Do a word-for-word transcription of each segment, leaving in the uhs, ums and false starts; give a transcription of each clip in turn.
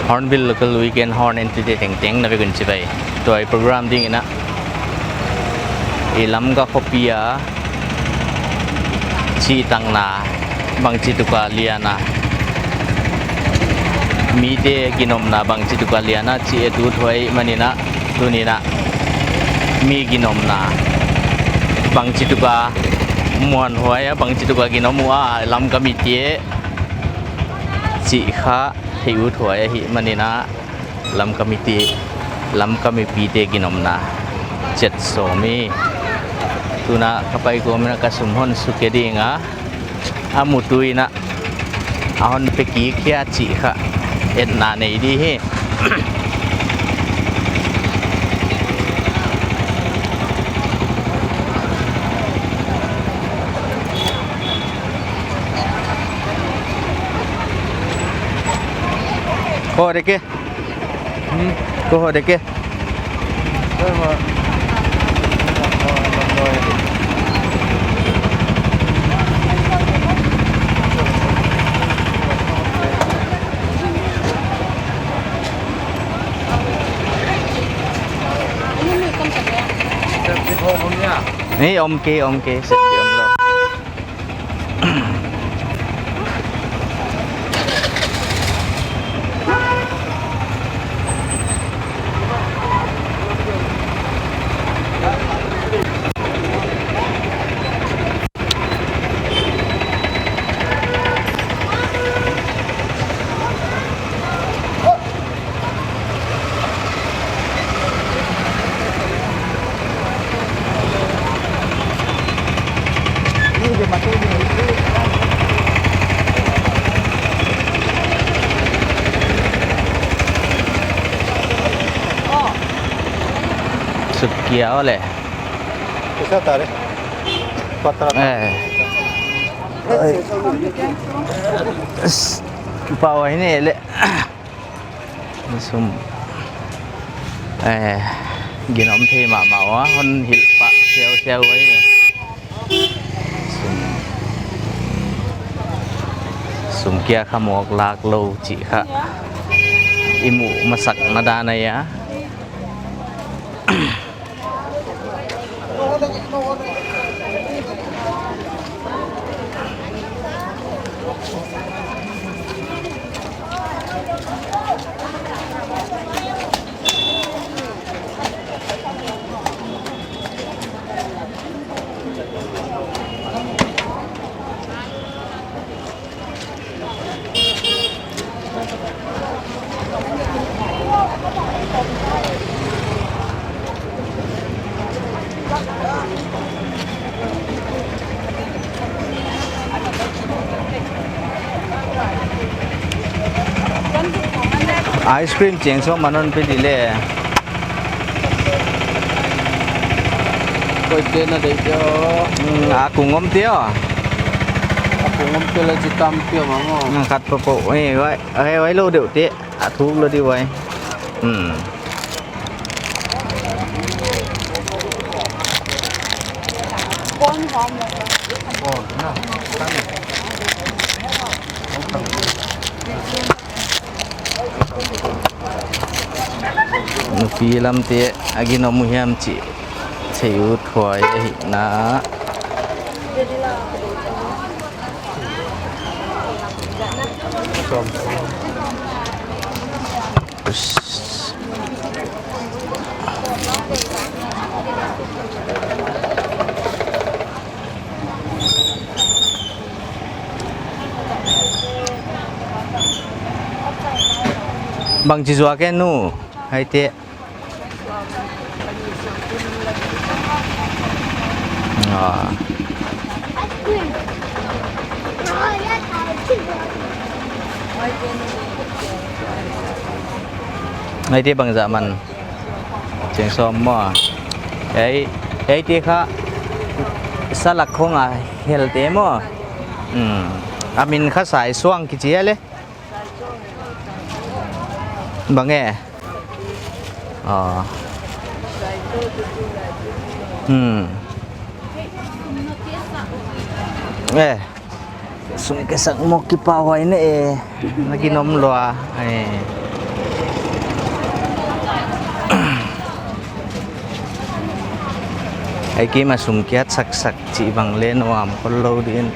Hornbill Local Weekend Horn entry te tengteng na vek un chibai. Tua i program ding in a, i Lamka khopi a chihtakna bangchituk a lian a, mite ginomna bangchituk a lian a chih et ut huai manin a, tuni'n a mi ginomna bangchituk a muanhuai a, bangchituk a ginom ua Lamka mite chih kha thei ut huai ahih manin a, Lamka mite, Lamka mipite ginomna chet sawm hi. Tun a ka pai kawm in a ka sum hon sukhe ding a, a mutu in a, a hon pe kik hia chih kha etna nei di hi. Ko de ke. Hmm, ko de ke. Ni om ke, om ke, set di om lo. Sukkia ole. Pisa tare. Patra. Eh. Ai. S-, pau ai ne le. Sum. Eh, ginom thei mahmah ua, hon hilh pah siausiau ai. Sum. Sum kia kha mawk lak lou chih kha i muh masakna dan ahi a. Ice cream cheng sawm man hon pe di le. Koi te na deih te aw. Hmm, a kung om te aw. A kung om te le chi tam te aw maw. Hmm, khat popoh. Eh, vai, eh, vai lou deuh te. A thuk lou di vai. Hmm. Nupi lam te a ginom uh hiam chih thei ut huai ahihna. Bangchi zuak e nu, hai te. Ah. Ai te bangzah man. Cheng sawm maw. Ei, ei te kha salak khong a hel te maw. Hmm. A min kha saisuang kichi a le. Bang e? Ah. Hmm. Eh. Sum ke sak mawk kipahhuai ne e. Na ginom lua. Eh. Ei, keimah sum kiat saksak chih bang leng nuam khollou ding.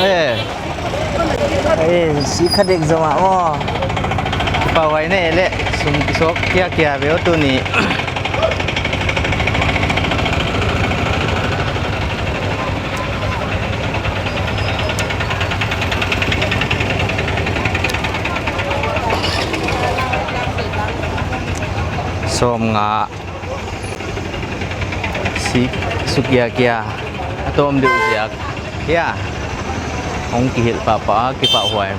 Eh. Eh, si kha dek zong a maw. Pawai ne le, sum kisok kia kia ve o tuni. Sawmnga. Si, sukia kia. A tawm deuh ziak. Hia. Hong kihilh pahpah, kipahhuai.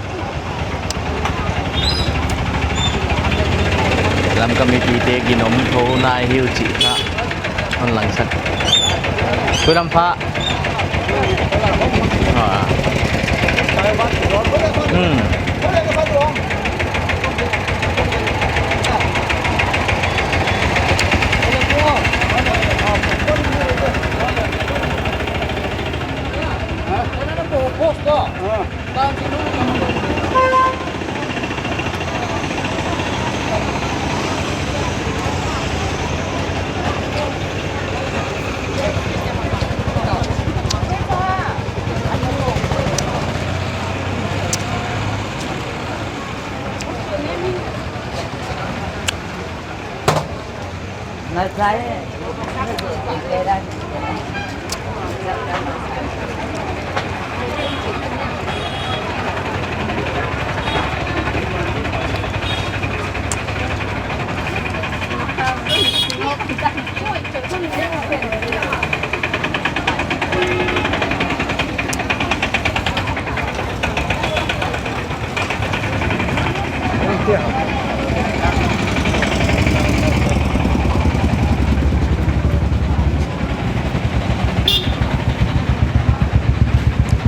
Lamka mipite ginom tho nai hi uh chih kha hon langsak. Kulam pha. Ah. Hmm.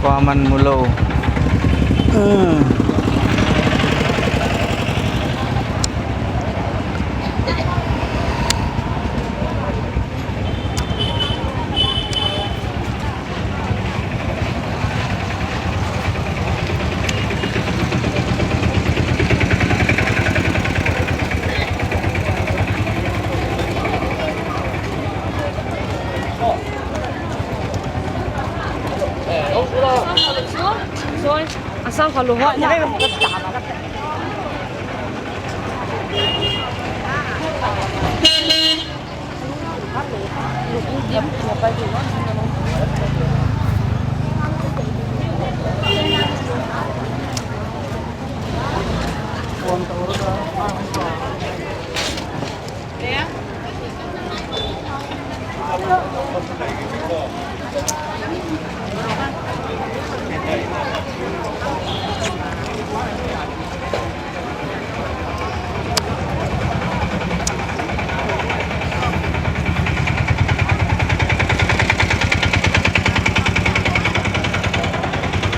Kuaman mu lou. Hmm.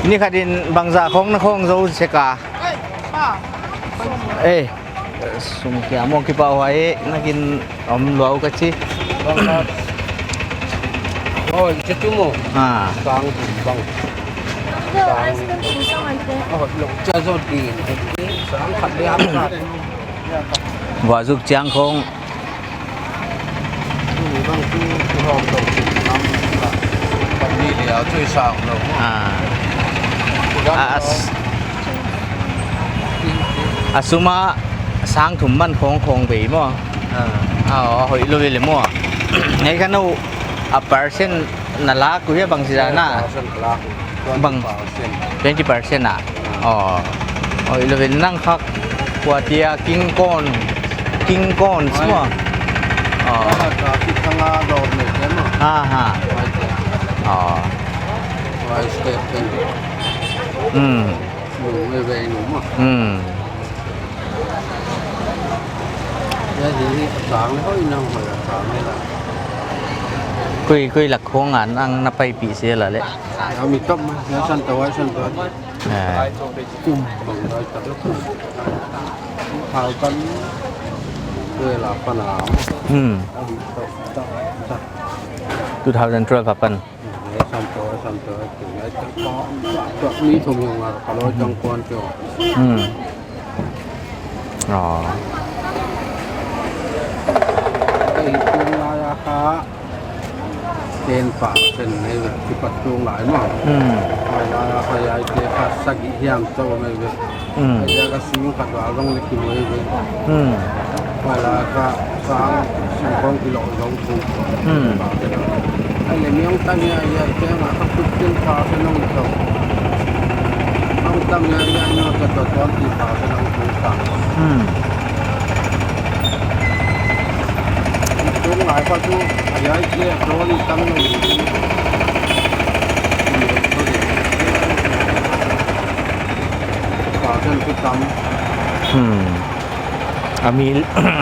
Ni khat in bangzah khong na khong zou sek a. Eh, sum kia maw, kipahhuai na kin om lua uh ka chi. Oh, i chi tu maw. Ah. Sang tu bang. Sang. Oh, lok cha zo di. Sang khat le ham khat. Vazuk chiang khong. Ah. A, a s-, a sum a sang thum man khong khong bei maw. Ah. Ah, hoih lou ve le maw. Ngei ka no a percent na lak uh hia bang si da na. Percent lak uh. Bang. Twenty percent ah. Oh. Oh, i lo ven nang khak. Kua tia king corn. King corn semua. Oh. Ha, ha. Oh. Hmm. Hmm. Koi, koi lak khong a nang na paipih sel a leh. A mi top mai, na san tawh, san tawh. Eh. Kum bang dai tak. Hal kan. Koi la pan a. Hmm. Two thousand twelve apan. San tawh, san tawh. Mi thum hiong a, ka loi tang kuan tawh. Hmm. Aw. Ei, tung lai a kha. Ten percent nei ve, kipat tung lai maw. Hmm. Lai a kha, ai te kha sagih hiam chauh mai ve. Hmm. Ai ka sing khat va long le ki mai ve. Hmm. Lai a kha sang sing kong ki lo long tu. Hmm. Ai le mi ong tan ya ya te ma kha fifteen percent ong to. Ong tan ya ya no ka to twenty percent ong tu ta. Hmm. Tung lai pa tu ya ke to ni tan lo. Percent tu tam. Hmm. A mi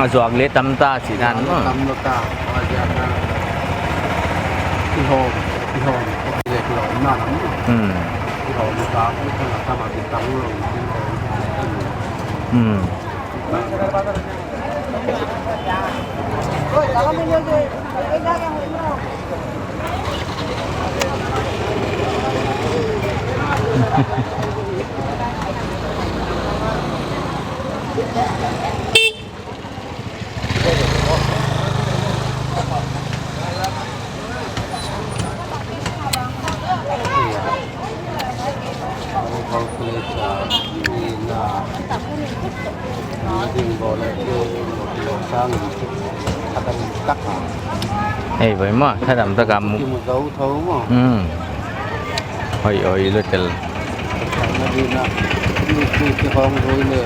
a zuak le tam ta si dan maw. Tam lo ta. Wa ja na. Ki hom, ki hom. Lek lo na lam. Hmm. Ki hom ta, ki hom ta ma ki tam lo. Hmm. Ei, vai maw, thadam tak a mu. Ki mu zau tho maw. Hmm. Oi, oi, lo tel. Thadam na di na. Ni ki ki hong roi le.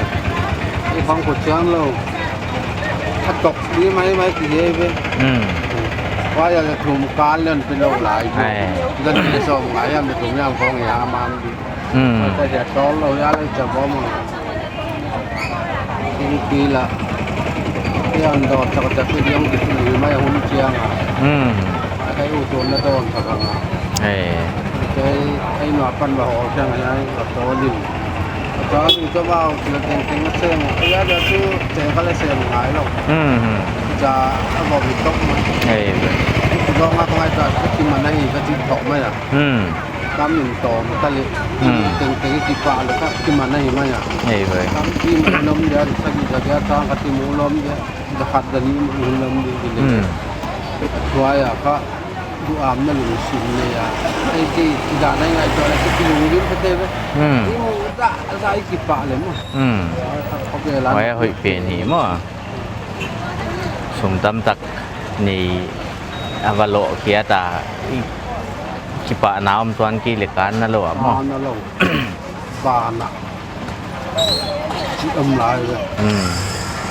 Ki hong ko chiang lo. A tok di mai mai ki he ve. Hmm. Wa ya le thum kal len pe lo lai. Ai. Dan ni som ngai ya le thum yang hong ya man di. Hmm. Ka ya tol lo ya le cha bom. Pi la. Yang do tak tak pi yang di pi mai hun chiang a. Hmm. Ai u tu na don tak a. Eh. Ai ai no pan ba ho chiang ai ai ka to din. Ka to din to ba u la teng teng sem. Ai ya da tu teng ka le sem ngai lo. Hmm. Ja a bo bi tok ma. Eh. Do nga ko ai ta ki man ai ka ti tok ma ya. Hmm. Kam in tawm ta le. Hmm. Teng teng ki pa le ka ki man ai ma ya. Ei ve. Kam ki man lom dia, sagih sagih a tang ka ti mu lom dia. Da khat da ni mu lom dia di le. Hmm. Tua ya ka du am na lungsim ne ya. Ei ki, ki da nai ngai tua le ki lungsim ka te ve. Hmm. Ki mu da, da ki pa le maw. Hmm. Ka, ka, ka ve la. Wai hoi pen hi maw. Sum tamtak nei a va loh kia ta, i kipahna om tuan ki le kan na lo a maw. Kan na lo. Bana. Chi om lai ve. Hmm.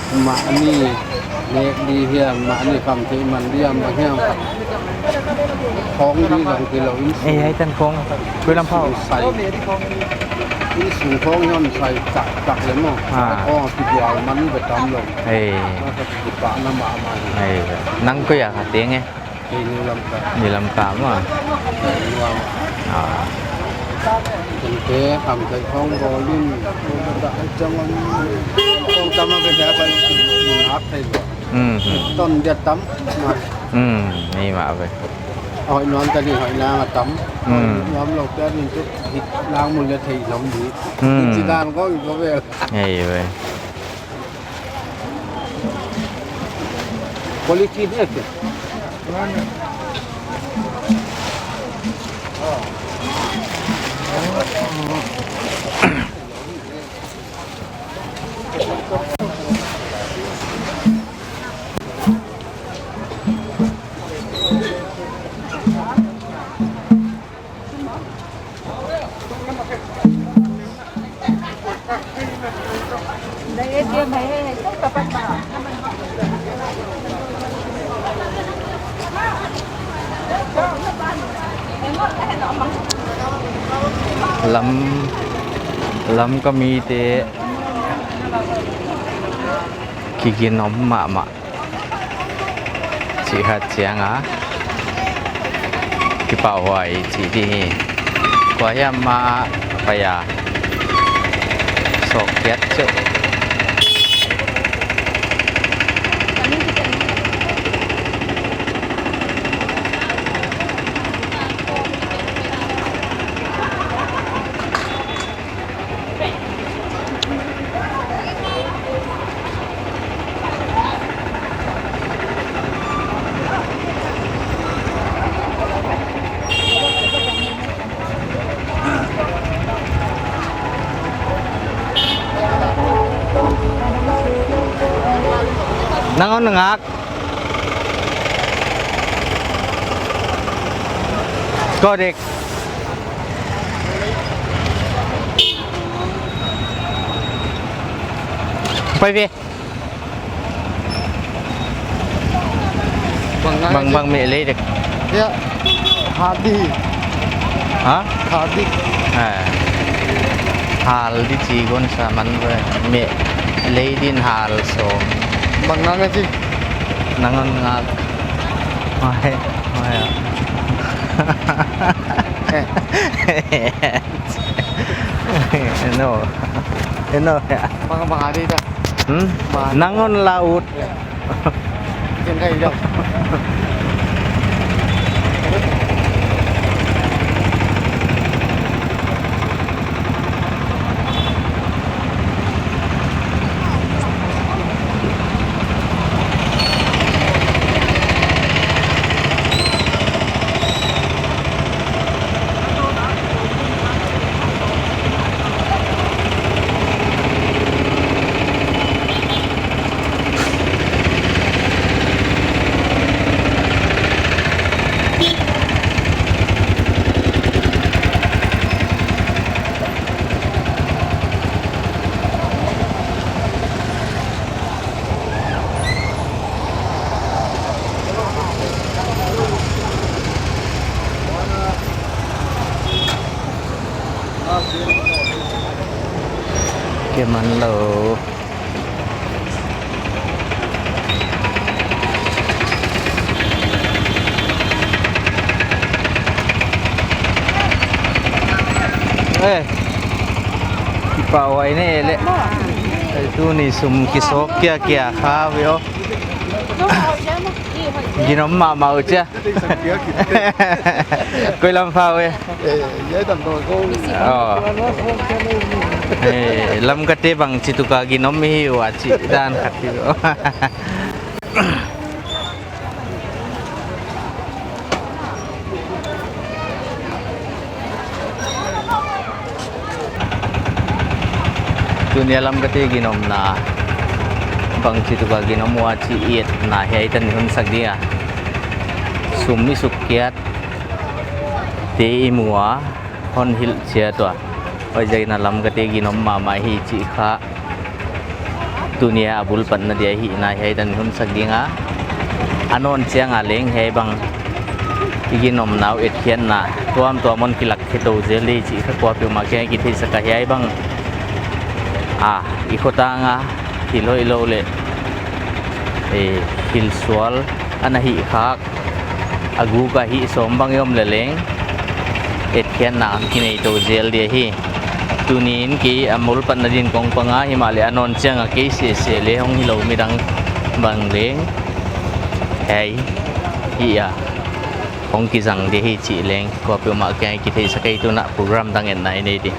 Mahni nek di hiam, mahni kam thei man di hiam, bang hiam. Khong di zong ki lo in. Ei, hai tan khong. Koi lam phau. Sai. Insung khong hon sai tak tak le maw. Ah. Khong ki bual man ve tam lo. Ei. Masa kipahna mahmah. Ei, nang koi a kha teng e? Ei, New Lamka. New Lamka maw. New Lamka. Ah. Tengte, ham kai khong bol in, da ai chang an, khong tam a ke da kai, mun ak thei lo. Hmm, hmm. Ton dia tam, ma. Hmm, ni ma ve. Hoi nuam ta ni hoi nang a tam. Hmm. Nuam lo ta ni tu, hit nang mun le thei lom di. Hmm. Chi dan ko ko ve. Ei ve. Quality ne ke? Lam, Lamka mite kiginom mahmah. Chi khat chiang a. Kipahhuai chih di hi. Kua hiam mah pai a. Sawk kiat chu. Nang hon ngak. Kau dek. Pai ve. Bang, bang, bang meh lei dek. Ya. Hal di. Ha? Hal di. Ha. Hal di chi kon sa man ve. Meh lei din hal so. Bang nang a chi. Nang hon ngak. Mai, mai. Eh. Eno. Eno. Bang, bang a di ta. Hmm? Bang. Nang hon la ut. Ken kai dau. Ke man lou. Eh, kipahhuai ne le. Eh, tuni sum kisawk kia kia kha ve o. Ginom mahmah uh chia. Koi lam pha ve. Eh, ya dan to ko. Oh. Eh, Lamka te bangchi tuka ginom hi ua chi dan khat hi. Tuni a Lamka te ginomna bangchi tuka ginom ua chih i etna hiai tan i hun sak ding a. Sum i suk kiat te i mu a, hon hilh chiat ua. Huaiziakin a Lamka te ginom mahmah hi chih kha. Tuni a a bul patna dia hihna hiai tan i hun sak ding a. A nawn chiang a leng hiai bang i ginomna uh etkhiatna tuamtuam hon kilak khe tou zel di chih kha kuapeuhmah kiang i kitheihsak a, hiai bang a i khotang a thil hoihlou leh, eh, thil sual ana hih khak a guk a hih sawm bang i om leh leng etkhiatna hon kinei tou zel di ahi. Tuni in kei a bul patna din kong pang a, himahleh a nawn chiang a kei sese leh hong hilou midang bang leng hiai hi a hong kizang di hi chih leng kuapeuhmah kiang i kitheihsak a, tuni a program dang etna i nei di.